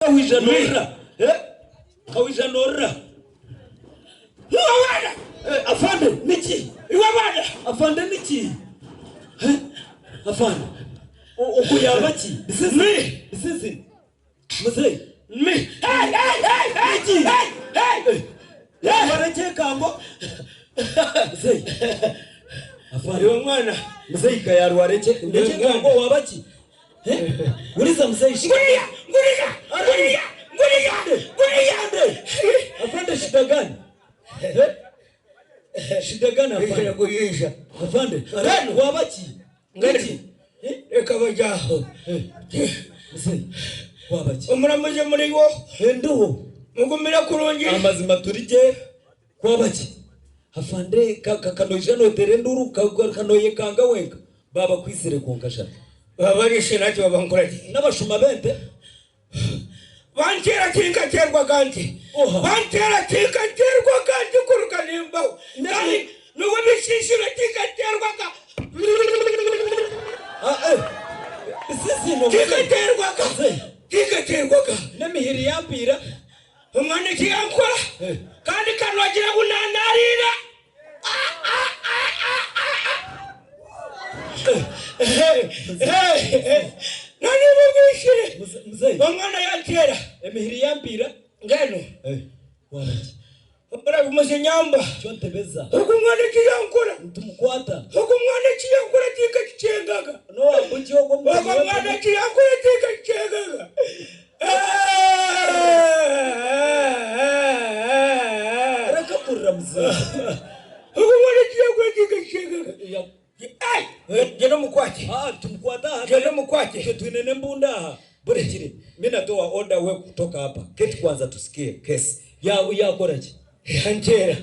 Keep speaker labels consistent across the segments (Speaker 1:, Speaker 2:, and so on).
Speaker 1: Kawija norira eh Kawija norira.
Speaker 2: Iwe bana.
Speaker 1: Eh afande niki?
Speaker 2: Iwe bana.
Speaker 1: Afande niki? Eh afande ogu yaba ki? Bisisi
Speaker 2: Me.
Speaker 1: bisisi muzei.
Speaker 2: Me. Hey hey hey hey.
Speaker 1: Niki?
Speaker 2: Hey hey.
Speaker 1: Eh yatwara ekyekango muzei. Afande.
Speaker 2: Iwe mwana.
Speaker 1: Muzei ka yarwara ekyekango waba ki? Huriza mzee shida.
Speaker 2: Nguriya, nguriya, nguriya, nguriya, nguriya.
Speaker 1: Afande shida gani? Eh? Shida gani afande?
Speaker 2: Kuyisha.
Speaker 1: Afande, waba ki? Ngaki?
Speaker 2: Reka bajyaho.
Speaker 1: Mzee, waba ki?
Speaker 2: Omuramuzi muriwo.
Speaker 1: Endiho.
Speaker 2: Mugumire kurungi.
Speaker 1: Amazima turi gye. Waba ki? Afande kanoija noteera enduru kanoyekanga wenka. Baaba kwizire kwonka sha.
Speaker 2: Babarishe naki babankora ki?
Speaker 1: N'abashuma b'ente.
Speaker 2: Bantera tinkaterwaga nti.
Speaker 1: Oha.
Speaker 2: Bantera tinkaterwaga nti kuruka nimbaho. Kandi nubwo bishishiro tinkaterwaga.
Speaker 1: Ah, eh. Sisi no.
Speaker 2: Tinkaterwaga. Tinkaterwaga.
Speaker 1: N'emihiri yampiira.
Speaker 2: Omwana eki yankora.
Speaker 1: Eh.
Speaker 2: Kandi kanwagira ngu nanarira. Nanibugwishire.
Speaker 1: Mzee,
Speaker 2: Omwana yantera.
Speaker 1: emihiri yampiira.
Speaker 2: Ngeno.
Speaker 1: Eh. Waba ki?
Speaker 2: Omurabimuze nyamba.
Speaker 1: Kyontebeza.
Speaker 2: Ogu mwana eki yankora.
Speaker 1: Nitumukwata.
Speaker 2: Ogu mwana eki yankora tinkakikyengaga.
Speaker 1: N'owambuki ogwo
Speaker 2: Ogu mwana eki yankora tinkakikyengaga.
Speaker 1: Reka kurira mzee.
Speaker 2: Ogu mwana eki yankora tinkakikyengaga. Ai! Genda omukwate.
Speaker 1: Ah, tumukwata aha.
Speaker 2: Genda omukwate.
Speaker 1: Twe twine n'embunda aha. Burekire. Mimi natoa order we kutoka hapa. Keti kwanza tusikie kesi. Ya yakora ki?
Speaker 2: Yantera.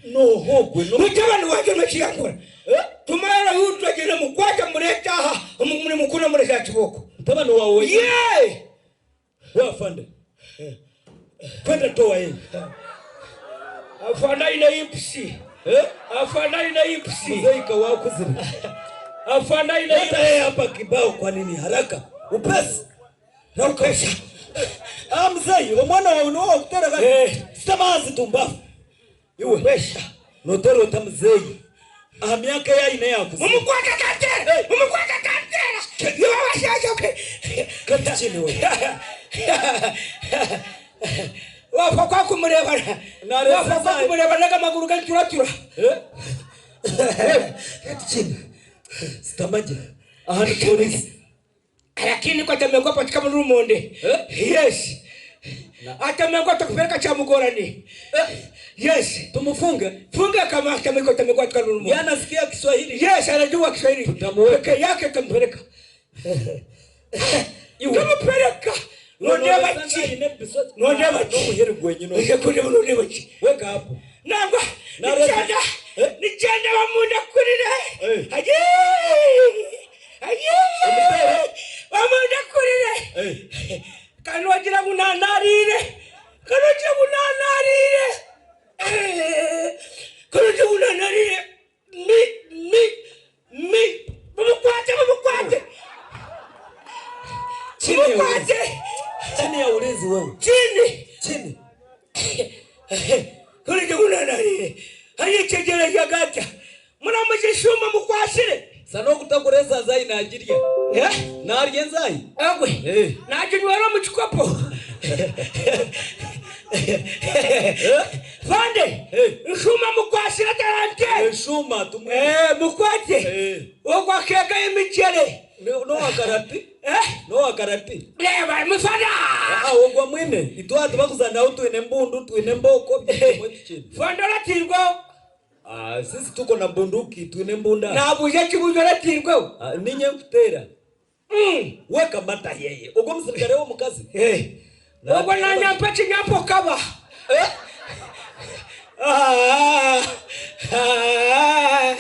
Speaker 1: No hogwe no.
Speaker 2: Mutabani wange n'eki yankora.
Speaker 1: Eh?
Speaker 2: Tumara yutwa genda mukwate murete aha. Omuri mukuru mureke kiboko.
Speaker 1: Mutabani wawe.
Speaker 2: Yee!
Speaker 1: We afande. Kwenda toa yeye.
Speaker 2: Afande aine hips.
Speaker 1: Eh?
Speaker 2: Afande aine hips.
Speaker 1: Mzee kawakuzire.
Speaker 2: Afande aine
Speaker 1: Leta yeye hapa kibao kwa nini haraka? Upesi. Rauka. Ah mzee, omwana wawe niwe wakutera gani?
Speaker 2: Eh.
Speaker 1: Sitamazi tumbafu. Iwe.
Speaker 2: Pesa.
Speaker 1: Notera ota mzee. Aha myaka yaine yakuzire.
Speaker 2: Mumukwate kantera. Mumukwate kantera. Iwe washaje okay.
Speaker 1: Kati chini wewe.
Speaker 2: Wafa kwa kumurebana.
Speaker 1: Nareza
Speaker 2: Wafa kwa
Speaker 1: zayi.
Speaker 2: kumurebana n'amaguru gacuratura.
Speaker 1: Eh? Kati chini. Sitamaje. Aha ni polisi.
Speaker 2: Lakini kwa tamengwa patika muri rumonde.
Speaker 1: Eh?
Speaker 2: Yes. Atamengwa takupeleka cha mugorani. Yes.
Speaker 1: Tumufunge.
Speaker 2: Funga kama atamengwa tamengwa katika rumonde.
Speaker 1: Yeye anasikia Kiswahili.
Speaker 2: Yes, anajua Kiswahili.
Speaker 1: Tutamuweka.
Speaker 2: Peke yake tampeleka.
Speaker 1: Iwe.
Speaker 2: Tampeleka. Nondeba ki? Nondeba ki?
Speaker 1: Nomuheri gwenyine.
Speaker 2: Ije kundeba nondeba ki?
Speaker 1: Weka hapo.
Speaker 2: Nangwa
Speaker 1: Nareza.
Speaker 2: nikyenda
Speaker 1: Eh?
Speaker 2: nikyenda bamundakurire.
Speaker 1: Eh.
Speaker 2: Aye! Aye!
Speaker 1: Omutere.
Speaker 2: Bamundakurire.
Speaker 1: Eh.
Speaker 2: Kanwagira ngu nanarire. Kanwagira ngu nanarire. Eh. Kanwagira ngu nanarire. Mi mi mi mumukwate mumukwate.
Speaker 1: Chini ya ulinzi.
Speaker 2: Mumukwate.
Speaker 1: Chini ya ulinzi wewe.
Speaker 2: Chini.
Speaker 1: Chini.
Speaker 2: Kanwagira ngu nanarire. Ayekyegyereza gata. Muramuzishuma mukwasire.
Speaker 1: Sano kutakureza nzai najirya.
Speaker 2: Eh?
Speaker 1: Narya nzai.
Speaker 2: Agwe.
Speaker 1: Eh.
Speaker 2: Naginywera omu kikopo. Fande.
Speaker 1: Eh.
Speaker 2: Nshuma mukwasire tarante.
Speaker 1: Eshuma tumwe.
Speaker 2: Eh, mukwate.
Speaker 1: Eh.
Speaker 2: Ogwo akeega emigyere.
Speaker 1: No no wakarati.
Speaker 2: Eh?
Speaker 1: No wakarati.
Speaker 2: Reba mufana.
Speaker 1: Ah ogwa mwine. Itwa tubakuzana twine mbundu twine mboko byomwe chini.
Speaker 2: Fande oratirweho.
Speaker 1: Ah sisi tuko na bunduki twine mbunda.
Speaker 2: Nabuuza ekibuuzo oratirweho.
Speaker 1: Ah, ninye nkutera.
Speaker 2: Mm.
Speaker 1: Weka mata yeye. Ogwo musirikare wo mukazi.
Speaker 2: Eh. Ogwo nanyampa ekinyampa okaba.
Speaker 1: Eh?
Speaker 2: Ah, ah,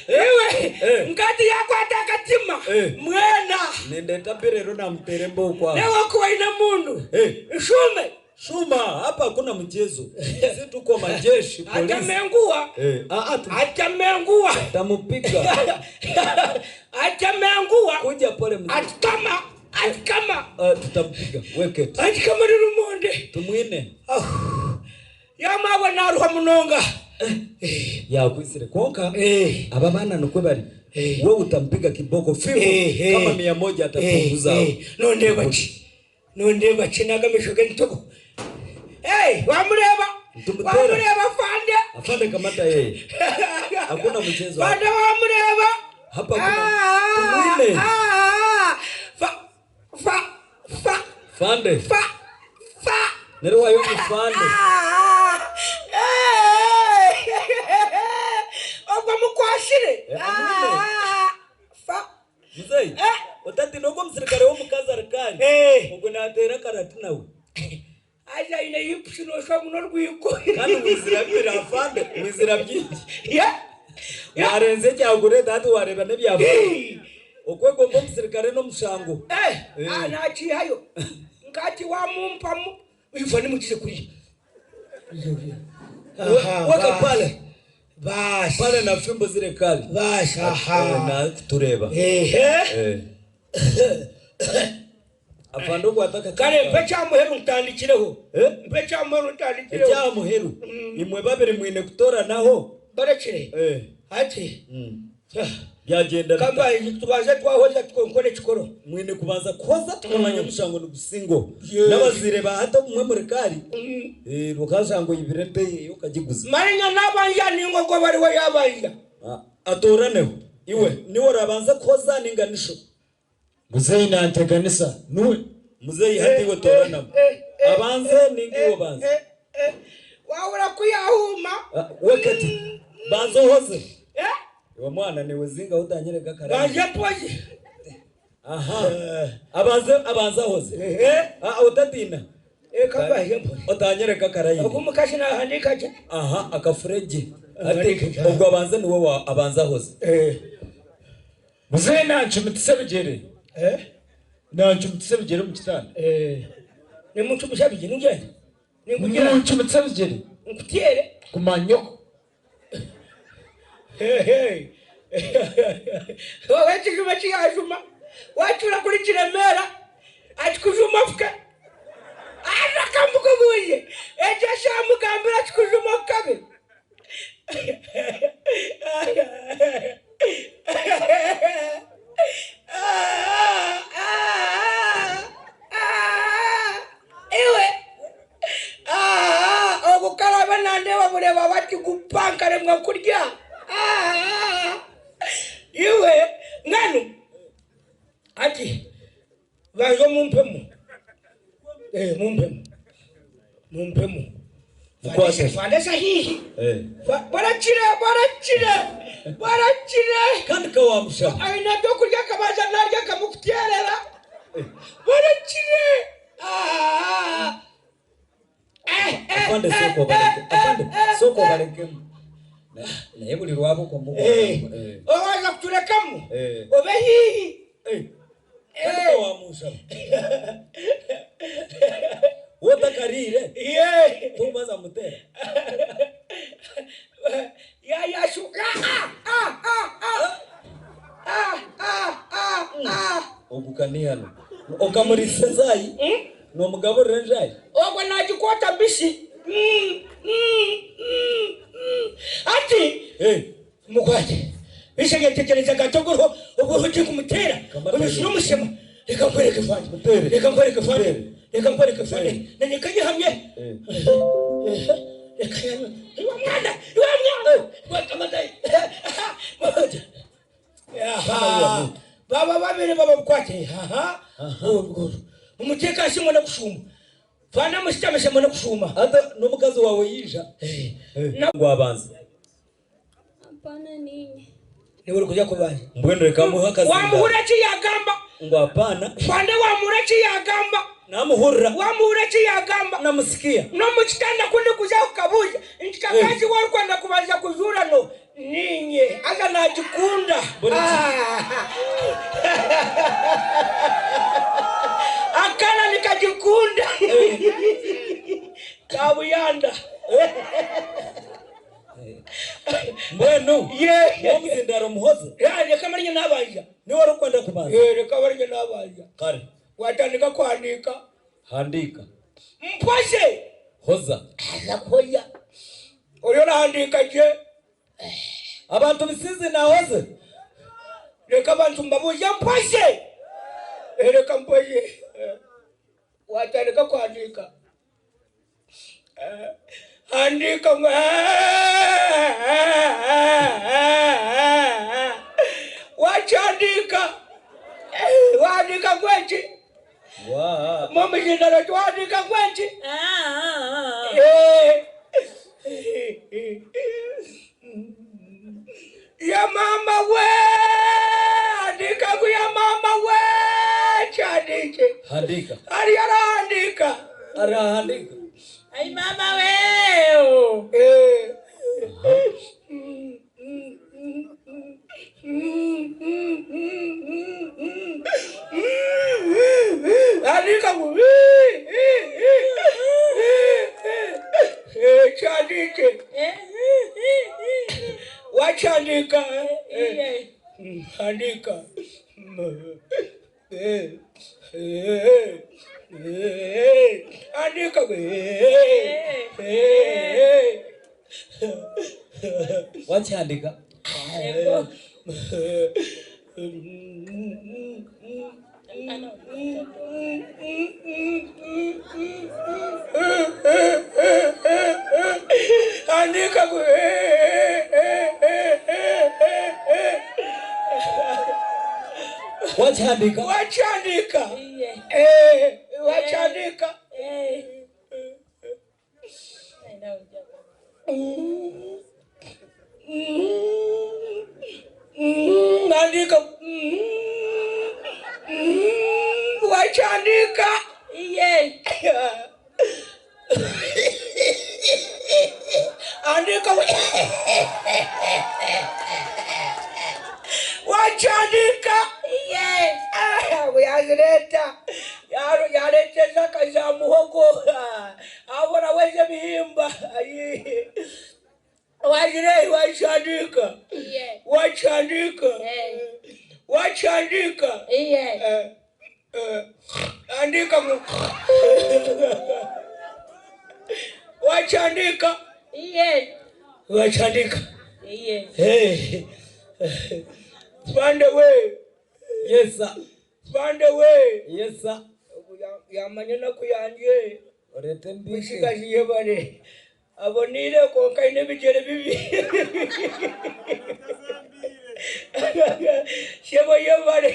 Speaker 2: iwe
Speaker 1: Eh.
Speaker 2: nkati yakwata akatima
Speaker 1: Eh.
Speaker 2: mwena
Speaker 1: Nendeta birero na mutere mboko.
Speaker 2: newe kuwaine mundu
Speaker 1: Eh.
Speaker 2: nshume
Speaker 1: Shuma hapa hakuna mchezo. Sisi tuko majeshi polisi.
Speaker 2: atamenguwa
Speaker 1: Eh, ah ah
Speaker 2: atamenguwa
Speaker 1: tutamupiga.
Speaker 2: atamenguwa
Speaker 1: Kuja pole mzee.
Speaker 2: atikama Ati kama.
Speaker 1: Ah, tutamupiga weketi.
Speaker 2: Ati kama ni rumonde.
Speaker 1: Tumwine.
Speaker 2: Yamabwa naruha munonga.
Speaker 1: Yakwitsire kwonka
Speaker 2: Eh.
Speaker 1: aba baana nikwo bari
Speaker 2: Eh.
Speaker 1: we utamupiga kiboko fimbo
Speaker 2: Eh, eh.
Speaker 1: kama 100 atapunguza
Speaker 2: Eh, eh. Nondeeba ki? Nondeeba ki n'agamaisho g'entobo? Hey, wamureeba?
Speaker 1: Tumutera.
Speaker 2: Wamureeba afande?
Speaker 1: Afande kamata yeye. Hakuna mchezo hapa.
Speaker 2: Afande wamureeba?
Speaker 1: Hapa kuna
Speaker 2: Ah,
Speaker 1: tumwine.
Speaker 2: ah, fa fa fa
Speaker 1: Fande.
Speaker 2: fa fa.
Speaker 1: Nero wayo ni fande.
Speaker 2: Ah, eh. Ogwo mukwashire.
Speaker 1: Eh, amwine.
Speaker 2: Ah, fa.
Speaker 1: Mzee.
Speaker 2: Eh.
Speaker 1: Otati nogo musirikare w'omukazi arikari.
Speaker 2: Eh.
Speaker 1: Ogwo nateera karati nawe.
Speaker 2: Aja ine yipusi noshwa muno rwiko.
Speaker 1: Kandi wizira bibiri afande, wizira byingi.
Speaker 2: Yeah. Yeah.
Speaker 1: Warenze ekyagureta hati wareeba n'ebyafa.
Speaker 2: Hey.
Speaker 1: Okwegomba omusirikare n'omushango.
Speaker 2: Eh,
Speaker 1: Eh.
Speaker 2: ah, nakihayo nkati wamumpamu ifa nimukize kuriya.
Speaker 1: Weka pale.
Speaker 2: Basi.
Speaker 1: Pale na fimbo zile kali.
Speaker 2: Basi,
Speaker 1: Eh,
Speaker 2: aha.
Speaker 1: na kutureeba.
Speaker 2: Ehe.
Speaker 1: Eh. Afande ogwo ataka
Speaker 2: Kale mpe kyamuheru ntandikireho.
Speaker 1: Eh?
Speaker 2: Mpe kyamuheru ntandikireho.
Speaker 1: Ekyamuheru. Imwe babiri mwine kutoranaho.
Speaker 2: Barekire.
Speaker 1: Eh.
Speaker 2: Ati.
Speaker 1: Byagenda bita.
Speaker 2: Kamba tubaze twahoza tukonkole ekikoro.
Speaker 1: Mwine kubanza kuhoza tukamanya omushango nigusingo.
Speaker 2: Yes.
Speaker 1: N'abaziire ba hati obumwe murikari. Eh, okashanga oyibire ente ye okagiguza.
Speaker 2: Marinya nabanja ningo gwe bariwe yabanja.
Speaker 1: Ah, atoraneho. Iwe niwe orabanza kuhoza ninga nisho.
Speaker 3: Muzeyi nanteganisa nuwe.
Speaker 1: Muzeyi hati iwe toranamo. Abanze ninga iwe banza.
Speaker 2: Eh, eh, Wabura kuyahuma.
Speaker 1: Ah, wekati. Banza ohoze.
Speaker 2: Eh?
Speaker 1: Iwe mwana niwe zinga utanyereka karani.
Speaker 2: Banje mpozi.
Speaker 1: Aha. Abanze abanza ahoze.
Speaker 2: Eh?
Speaker 1: Ah, utatina.
Speaker 2: Eh, kamba mpozi.
Speaker 1: Otanyereka karayini.
Speaker 2: Okumukasi nahandika je.
Speaker 1: Aha, akafureje. Ati
Speaker 2: Andika.
Speaker 1: ubwo abanze niwe wa abanza ahoze.
Speaker 2: Eh.
Speaker 3: Muzeyi nancumitisa ebigere.
Speaker 2: Eh?
Speaker 3: Nancumitisa ebigere omu kitanda.
Speaker 2: Eh. Ni muntu mushabije ningende. Ninkugira
Speaker 3: Nuncumitisa ebigere.
Speaker 2: nkutyere.
Speaker 3: Kumanyoko.
Speaker 2: Hey hey. Wowe kijuma kiyajuma. Wachura kuri kiremera. Atikujuma fuka. Arakambukubuye. Ejo shamugambira kikujuma kabe. Iwe. Ah, ogukaraba nandeba bureba bati gupankare mwakurya. Ah, iwe ngano ati bazo mumpemu. Eh, mumpemu. Mumpemu.
Speaker 1: Mukwate.
Speaker 2: Fande sahihi.
Speaker 1: Eh.
Speaker 2: Barakire, barakire. Barakire.
Speaker 1: Kandi kawamusha.
Speaker 2: Aina byokurya akabanza narya akamukuterera. Barakire. Ah. Eh, eh,
Speaker 1: Afande
Speaker 2: eh,
Speaker 1: soko
Speaker 2: eh,
Speaker 1: bareke.
Speaker 2: eh,
Speaker 1: Afande
Speaker 2: eh,
Speaker 1: soko
Speaker 2: eh.
Speaker 1: barekemu. Naye buli lwabo ko mugo.
Speaker 2: Eh.
Speaker 1: Eh.
Speaker 2: Owaza kutulekamu.
Speaker 1: Eh.
Speaker 2: Obe hihi.
Speaker 1: Eh. Kandi kawamusha. Wotakarire.
Speaker 2: Ye.
Speaker 1: Tubaza mutera.
Speaker 2: Ya ya shu. Ah ah ah ah. Ah ah ah ah.
Speaker 1: Ogukanihano. Okamurisa nzayi. Nomugaburira enjayi.
Speaker 2: Ogwo nagikwata mbisi. Mm, mm, mm, mm. Ati
Speaker 1: Eh.
Speaker 2: mukwate. Bisenge tekereza gato guriho ubwo ugiye kumutera.
Speaker 1: Kamata
Speaker 2: Unyusura umushema. Reka nkwereke fande.
Speaker 1: Mutere.
Speaker 2: Reka nkwereke fande.
Speaker 1: Mutere.
Speaker 2: Reka nkwereke fande. Nanjye kanyihamye.
Speaker 1: Eh.
Speaker 2: Reka yamwe. Iwa mwana, iwa mwana. Iwa kamata. Aha. Baba babiri baba bukwate. Aha. Ubwo. Mumuteka shimwe na kushuma. Fana musitame shimwe na kushuma.
Speaker 1: Ata n'omukazi wawe yija.
Speaker 2: Eh.
Speaker 1: Eh. Ngo abanze.
Speaker 4: Hapana ninyi.
Speaker 2: Niwe uri kujya kubanja.
Speaker 1: Mbwenu reka muhe akazinda.
Speaker 2: Wamuhura ki yagamba?
Speaker 1: Ngo hapana.
Speaker 2: Fande wamuhura ki yagamba?
Speaker 1: Namuhurira.
Speaker 2: Wamuhura ki yagamba?
Speaker 1: Namusikia.
Speaker 2: No mu kitanda kundi kuja kukabuza nti kakazi wari kwenda kubanza kuzura no ninye aza najikunda.
Speaker 1: Buri-
Speaker 2: Ah. Akala nikajikunda. Kabuyanda.
Speaker 1: Mbwenu.
Speaker 2: Ye.
Speaker 1: Omuzindaro muhoze.
Speaker 2: Ya reka marinye nabanja.
Speaker 1: Niwe uri kwenda kubanza.
Speaker 2: Eh reka marinye nabanja.
Speaker 1: Kare.
Speaker 2: Watandika kuhandiika.
Speaker 1: Handiika.
Speaker 2: Mpoze.
Speaker 1: Hoza.
Speaker 2: Aza kuhoya. Oriyo orahandiika gye.
Speaker 1: Abantu bisiizi naahoze.
Speaker 2: Reka abantu mbabuuze mpoze. Reka mpoze. Watandika kuhandiika. Handiika ngu Wakihandiika. Wahandiika ngu eki? Mumuzindaro oti wahandiika ngu eki? Ya maama we! Handiika ngu ya maama we! Kihandiikye.
Speaker 1: Handiika.
Speaker 2: Ariyo arahandiika.
Speaker 1: Arahandiika.
Speaker 5: Ai maama we!
Speaker 2: Eh. Handiika ngu Kihandiikye. Wakihandiika. Handiika. Handiika.
Speaker 1: Wakihandiika.
Speaker 2: Handiika.
Speaker 1: Wakihandiika.
Speaker 2: Wakihandiika. Wakihandiika. Handiika. Wakihandiika. Handiika. Wakihandiika. Yazireeta. Yareeta ezaka za muhogo. Abona weze ebihimba. Wazirei wakihandiika. Wakihandiika. Wakihandiika. Andika. Wakihandiika. Wakihandiika. Pande we.
Speaker 1: Yes sir.
Speaker 2: Pande we.
Speaker 1: Yes sir.
Speaker 2: Yamanya enaku yangye.
Speaker 1: Oreete embiike.
Speaker 2: Mushigazi yebare. Aboniire kwonka aine ebigyere bibi. Shebo yebare.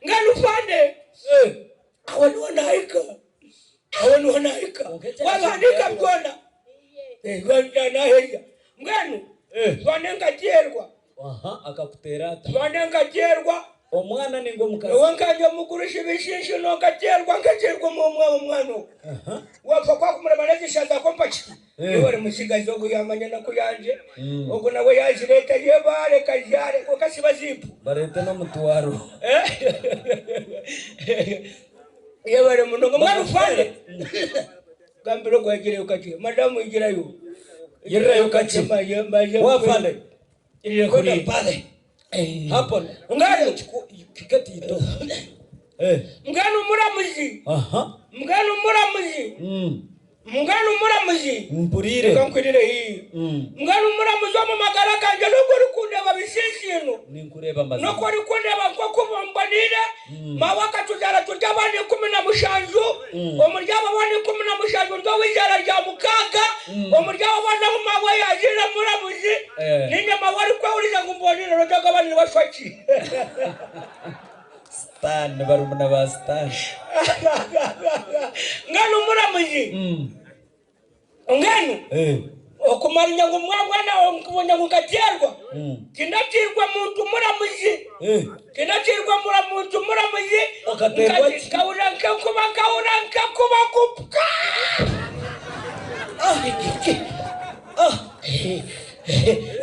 Speaker 2: Nganu pande. Aho niho nahika. Aho niho nahika. Wabihandiika byona. Naheza. Mbwenu twande nkateerwa.
Speaker 1: Aha, akakuteera ata?
Speaker 2: Twande nkateerwa.
Speaker 1: Omwana ninga omukazi?
Speaker 2: Nyowe nkanje omugurusi bishinshu nkateerwa nkateerwa omwana ogu. Wafa kwakumureba n'ezishaza kompa kiti. Iwe ori musigazi ogu yamanya enaku yangye. Ogu nawe yazireeta yebare kajare kwonka siba zipu.
Speaker 1: Bareete n'omutwaro.
Speaker 2: Yebare munonga mbwenu fande. Gambira ogu agireyo kakye. Madamu igirayo.
Speaker 1: Yirirayo kakye. Wafande.
Speaker 2: Irira
Speaker 1: Kwenda
Speaker 2: kuriya.
Speaker 1: pale. Hapo.
Speaker 2: Ngano.
Speaker 1: Kiketi ito. Eh.
Speaker 2: Mbwenu muramuzi.
Speaker 1: Aha.
Speaker 2: Mbwenu muramuzi. Mbwenu muramuzi.
Speaker 1: Mpurire.
Speaker 2: Reka nkwirire haihi. Mbwenu muramuzi omu magara gangye n'oku orikundeeba bishinshiinu.
Speaker 1: Ninkureeba mazima.
Speaker 2: N'oku orikundeeba nk'oku mboniire. Maawe akatuzaara turi abaana 17. Omuri abo baana 17 ndi ow'eizaara rya mukaaga. Omuri abo baana abu maawe yaazaire muramuzi, niinye maawe arikwehuriza ngu mboniire noogira ngu abandi nibashwa ki?
Speaker 1: Sitaani, barumuna ba Sitaani.
Speaker 2: Mbwenu muramuzi, mbwenu okumara ngu mwabwana ngu nkateerwa, tindateerwa muntu muramuzi, tindateerwa muntu muramuzi,
Speaker 1: Okateerwa ki?
Speaker 2: nkahurira nk'enkuba, nkahurira nk'enkuba ngu pwa!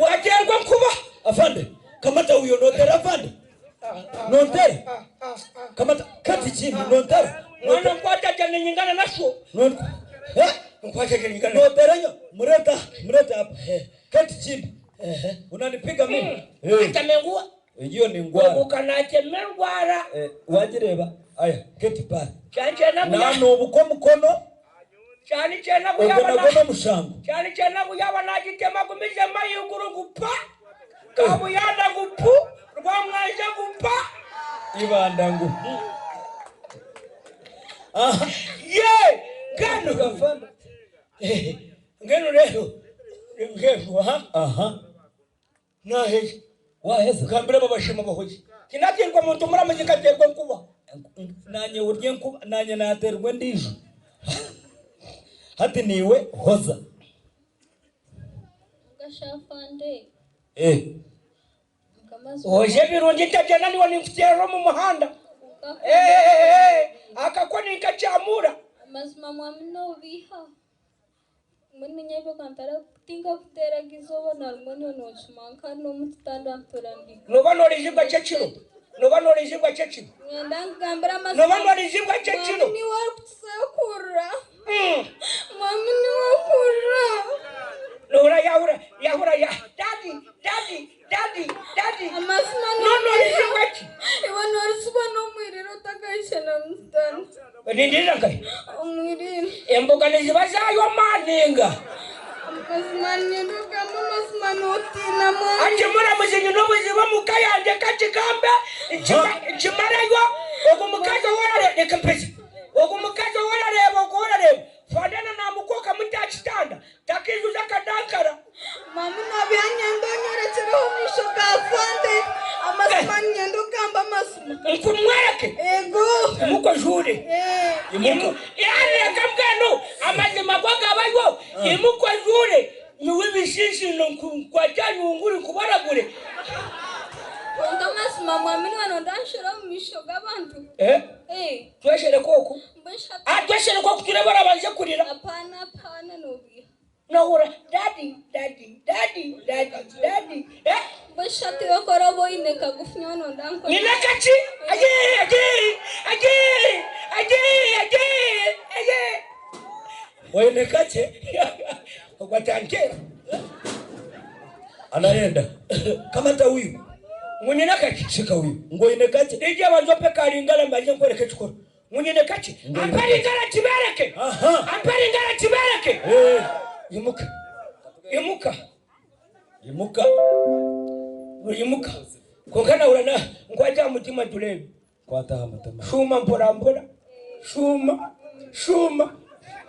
Speaker 2: Wateerwa enkuba.
Speaker 1: Afande, kamata huyo notere afande. Notere. Kamata kati chini notere.
Speaker 2: Mwana nkwata gye ninyingana nasho. Nkwata gye ninyingana.
Speaker 1: Notere nyo mureta mureta hapa. Kati chini. Unanipiga mimi.
Speaker 2: Atamengua.
Speaker 1: Hiyo ni ngwara.
Speaker 2: Ukanatemerwara.
Speaker 1: Wajireba. Aya, keti pale.
Speaker 2: Kyani
Speaker 1: Nanuubuka omukono,
Speaker 2: kyena
Speaker 1: ogwo nagwo n'omushango.
Speaker 2: Kyani kyena ngu yaaba naagitema agumizemu ahaiguru ngu pa, Kabuyanda ngu pu, Rwamwanja ngu pa.
Speaker 1: Ibanda ngu hu. Aha.
Speaker 2: Ye! Mbwenu
Speaker 1: Gafana.
Speaker 2: Mbwenu reero, mbwenu aha.
Speaker 1: Aha.
Speaker 2: Naaheza.
Speaker 1: Waaheza?
Speaker 2: Gambira abo bashema bahoze. Tinateerwa muntu muramuzi nkateerwa enkuba.
Speaker 1: Naanye ori enkuba, naanye naateerwa endiijo. Hati niiwe hoza.
Speaker 4: Mugasha afande.
Speaker 1: Eh.
Speaker 2: Hoza ebirungi ntagyenda niiwe ninkuteerera omu muhanda. Eh, akako ninkakyamuura.
Speaker 4: Amazima mwami nobiiha. Mbwenu ninye ebyo tinkakuteeraga izooba na rimwe niiwe noocuma nka n'omu kitanda ntuura ndi.
Speaker 2: Nooba noorizibwa kyekiro. Nooba noorizibwa kyekiro.
Speaker 4: Niinyenda nkugambire amazima.
Speaker 2: Nooba noorizibwa kyekiro.
Speaker 4: Mwami niiwe orikukizayo kurira. Mwami niiwe okurira.
Speaker 2: Nohura yahura yahura ya daddy daddy daddy daddy.
Speaker 4: Amazima
Speaker 2: Nooba noorizibwa ki?
Speaker 4: Iwe noorizibwa n'omwirira otakahikire na mu kitanda.
Speaker 2: Nindirira nkahi?
Speaker 4: Omwirira.
Speaker 2: Emboga niziba zaayoma ninga?
Speaker 4: Amazima niinyenda ogambe amazima nootiina mwami.
Speaker 2: Hati muramuzi nyine obuzibu omu ka yangye kakigambe nkimareyo ogu mukazi ou orareeba reka mpeze ogu mukazi ou orareeba ogu orareeba fandana namukoka muta aha kitanda takiijuza akadankara.
Speaker 4: Mwami nobiha niinyenda onyorekyereho omu maisho ga afande amazima niinyenda ogambe amazima.
Speaker 2: Nkumwereke?
Speaker 4: Eego.
Speaker 2: Imuka ojuure.
Speaker 4: Ee.
Speaker 2: Reka mbwenu amazima go gabayo imuka ojuure nyowe ebishinshiino nkwate aha nyunguri nkubaragure.
Speaker 4: Kwonka amazima mwami niiwe noyenda nshere omu maisho g'abantu?
Speaker 2: Eh?
Speaker 4: Ee.
Speaker 2: Tweshereke oku.
Speaker 4: Mbwenu shi hati.
Speaker 2: Ah tweshereke oku tureebe orabanze kurira.
Speaker 4: Apaana apaana nobiha.
Speaker 2: Nohurira daddy daddy daddy daddy daddy eh.
Speaker 4: Mbwenu shi hati iwe ku oraabe oine kagufu nyowe noyenda nkore
Speaker 2: Nyine akaki? Aye aye aye aye aye aye.
Speaker 1: Oine kakye?
Speaker 2: Ogwo atanteera.
Speaker 1: Anaenda. Kamata huyu.
Speaker 2: Ngu nyine akaki?
Speaker 1: Shika huyu. Ngu oine kakye?
Speaker 2: Ija banza ompe ka ringara mbanze nkworeke ekikoro. Ngu nyine kakye? Ampe ringara nkibeereke. Ampe ringara nkibeereke. Imuka. Imuka.
Speaker 1: Imuka.
Speaker 2: Imuka. Kwonka nahurira na nkwate aha mutima tureebe.
Speaker 1: Kwata aha mutima.
Speaker 2: Shuuma mpora mpora. Shuuma. Shuuma.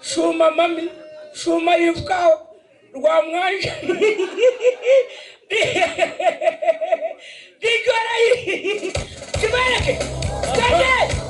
Speaker 2: Shuuma mami. Shuuma iruka aho. Rwamwanja. Dijwara. Kibeereke. Twende.